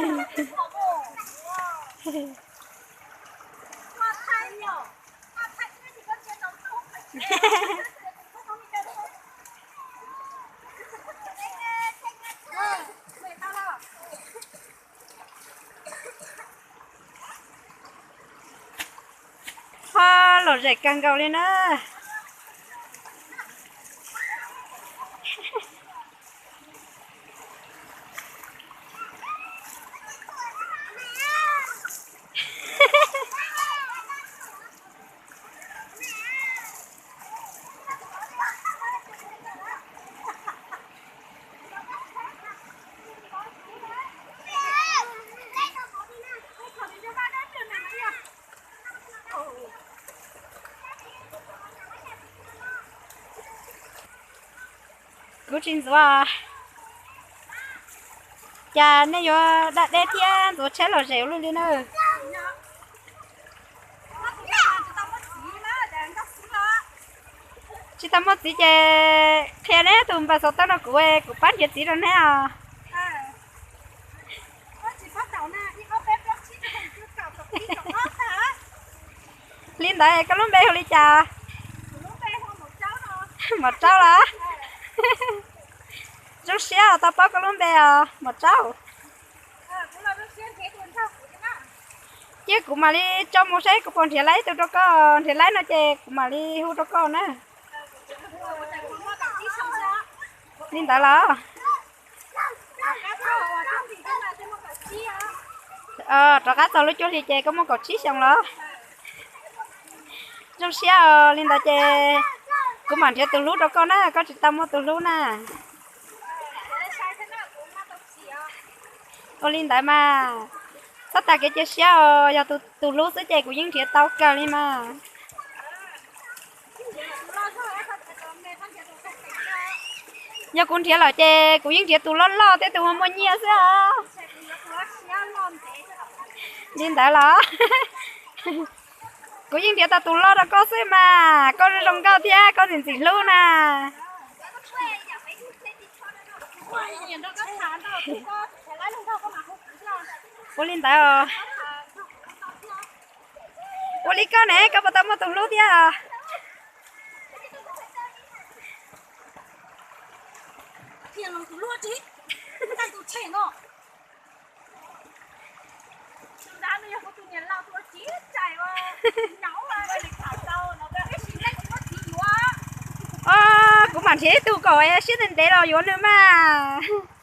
Ho lom zem kawg nkaus li na. Kuv tsis ntxuav. Cas nej yuav da dej thiab ntxuav tsheb lom zem ua luaj li na? Tsis tau muaj txiv ces qhia neb tus npawb xov tooj rau kuv, kuv pab nrhiav txiv rau neb os. Li ntawd koj lub npe hu li cas? Maum Raub los? Zoo siab tau paub koj lub npe os Maum Raub. Cia kuv mam li tso mus saib kuv puas nrhiav laib ib tug rau koj, nrhiav laib no ces kuv mam li hu rau koj na. Li ntawd los? Rov qab txog lub cuaj hli ces koj muaj kaum tsib xyoos los? Zoo siab os, li ntawd ces kuv mam nrhiav tus hlub rau koj na, koj tsis tau muaj tus hlub na. Ua li ntawd mas, txhob tas kev cia siab os, yog tus hlub xwb ces kuv yeej nrhiav tau kawg li mas. Yog kuv nrhiav lawm ces kuv yeej nrhiav tus loj loj thiab tus muaj muaj nyiaj xwb os. Li ntawd los? Kuv yeej nrhiav tau tus loj rau koj xwb mas, koj zoo nkauj thiab koj ntxim ntxim hlub na. Ua li ntawd os. Ua li koj ne, koj puas tau muaj tus hlub thiab? Kuv mam nrhiav ib tug kom siab ntev ntev los yuav nws mas.